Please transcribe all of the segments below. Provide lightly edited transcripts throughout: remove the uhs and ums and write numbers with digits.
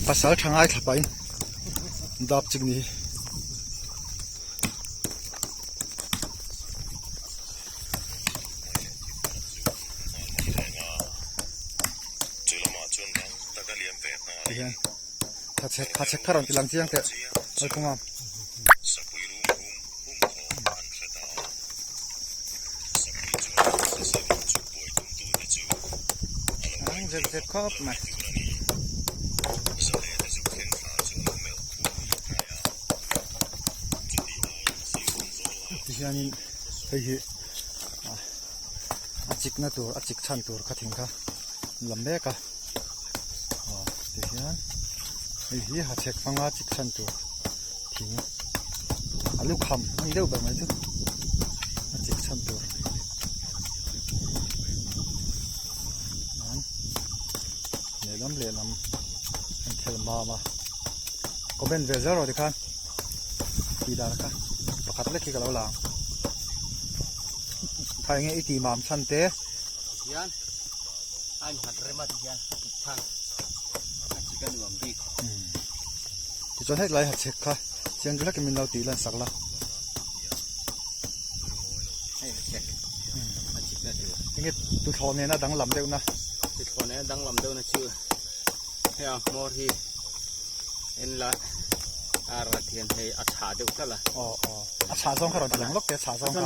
Pasal tha ngai thla pahin dap chik ni hi. Tihian hachhek hachhek kha rawn ti lang chiang teh Lalphunga. Ang zek zek khawp mai. Tihianin hei hi a chikna tur a chik chhan tur kha thing kha la mek a aw tihian hei hi hachhek hmanga chik chhan tur thing a lukham a ni deuh ber mai chu a chik chhan tur lehlam lehlam an thel mam a comment ve zel rawh tikhan tih dan kha pakhat lek hi ka lo la ang kha enge i tih mam chhan te hian a innghat rem a ti hian a tih chhan a chik a nuam bik tichuan hetlai ha chhek kha chiang hlek in min lo tih lan sak la hei ha chhek a chik na tur enge tuthlawh nena danglam deuh na tuthlawh nena danglam deuh na chu hei a hmawr hi en la a rat hian hei a chhah deuh tlat a aw aw a chhah zawng kha rawn ti lang lawk teh a chhah zawng kha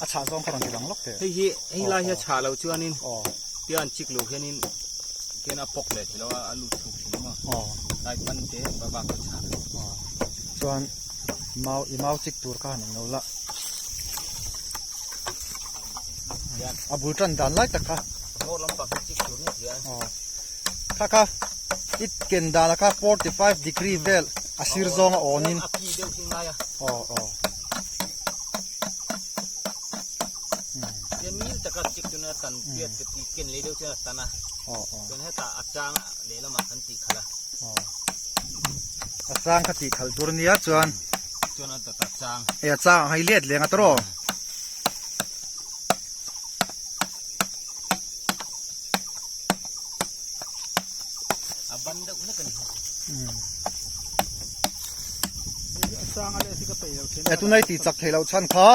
a chhah zawng kha rawn ti lang lawk teh hei hi hei lai hi a chhah loh chuanin tia an chik loh hianin tian a pawk leh thei lo a a lut chhuk thin a maw lai pan te ba bak a chhah chuan mau i mau chik tur kha han eng lo la a bul tan dan lai tak kha hmawr lampang hi chik tur ni hian kha kha i ken dan a kha 45 degree vel a sir zawng a awn in a khi deuh hi ngai a aw aw tian mil taka chik tuna tan piat te ti ken lei deuh chuan a tan a aw aw chuan hetah a chang lehlamah kan tih khalh a aw a chang kha tih khalh tur ania chuan chuan a dawt a chang e a chang ang hei let leng a tawrh aw A ban deuh hlek a ni. E tunai ti chak thei loh chhan kha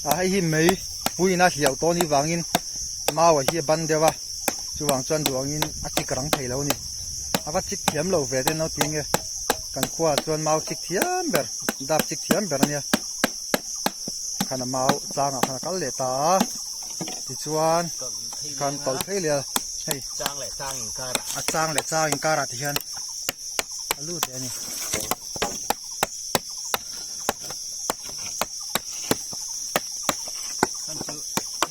a hei hi mei puiin a hliau tawn hi vangin mau a hi a ban deuh a chuvang chuan duangin a chik rang thei lo a ni a va chik thiam lo ve te no ti nge kan khua ah chuan mau chik thiam ber dap chik thiam ber a nia khan a mau changah khan a kal leh ta a tichuan khan tawlh phei leh a hei chang leh chang inkar a chang leh chang inkar ah ti hian a lut leh a ni. Khan chu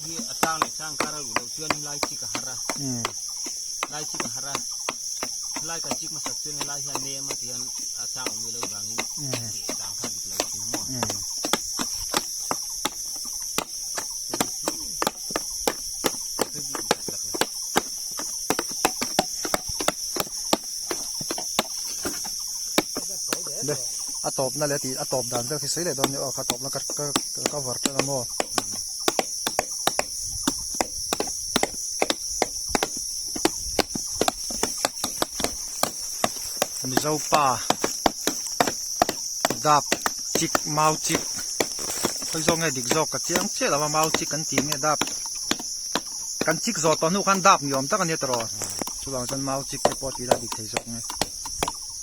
hi a chang leh chang kar a luh loh chuan lai chik a har a lai chik a har a helai kan chik hmasak chuan helai hian nem a ti hian a chang awm lo vangin tih dan kha dik lo thin a maw. Le a tawpna leh a tih a tawp dan vel khi sawi leh dawn nia aw kha tawpna ka ka cover tan a maw. Mizo pa dap chik mau chik khawi zawk nge dik zawk ka chiang chiah lo a mau chik kan tih nge dap kan chik zawh tawh hnu khan dap ni awm tak a nia tawh rawh chuvang chuan mau chik te pawh tih la dik thei zawk nge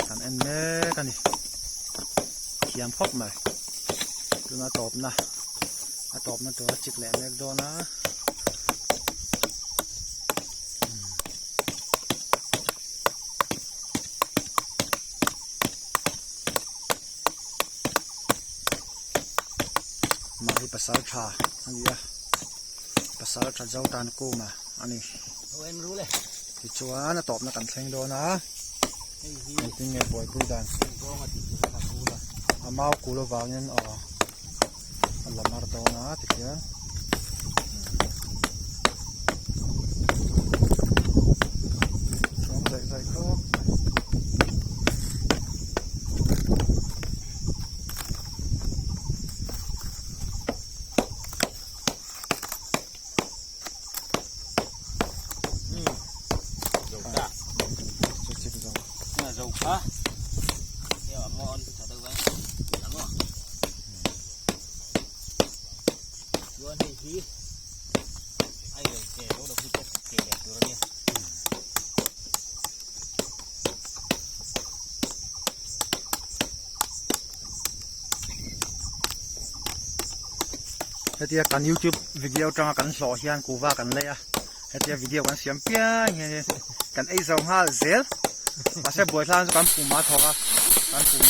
kan en mek a ni thiam khawp mai tuna tawpna a tawpna tura chik leh mek dawn a. Mah hi pasal tha a ni a pasal tha zo tan kuma a ni tichuan a tawpna kan thleng dawn a engtin nge buaipui dan a mau kul avangin aw a la mar dawn a tikhian. Chuan zaih zaih khawp mai. Zo ta. Chu chik zo. Zo kha. hi a in ke lo lo hi te ke leh tur a nia. Hetia kan youtube video atanga kan hlawh hian kuhva kan lei a hetia video kan siam piang hian kan ei zo nghal zel mahse buaithlak chu kan pum a thawk a kan pum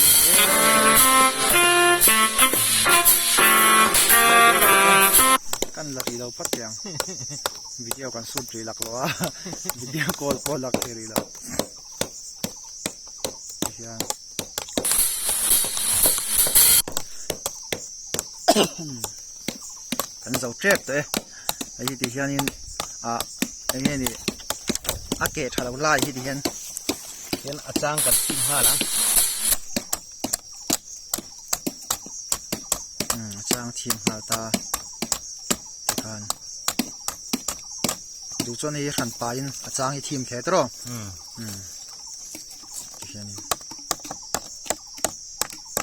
kan la rih lo phawt teh ang video kan shoot rih lak lo a video call pawh lak thei rih lo tihian kan zo tep tawh e hei hi ti hianin ah eng nge ni a keh tha lo lai hi ti hian hian a chang kan thim nghal a umm a chang thim nghal ta tikhan duh chuan hei hran pahin a chang hi thim thei tawh umm ti hianin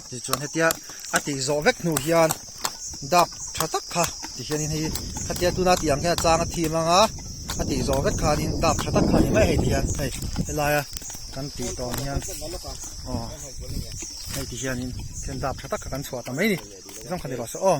tichuan hetia a tih zawh vek hnu hian dak tha tak kha ti hianin hei khatia tuna tih ang hian a chang a thim anga a tih zawh vek khanin dak tha tak kha a ni mai hei ti hian hei helaia kan tih tawh ang hian aw hei ti hianin khian dak tha tak kha kan chhuah ta mai ni zawng kha ni rawh se aw.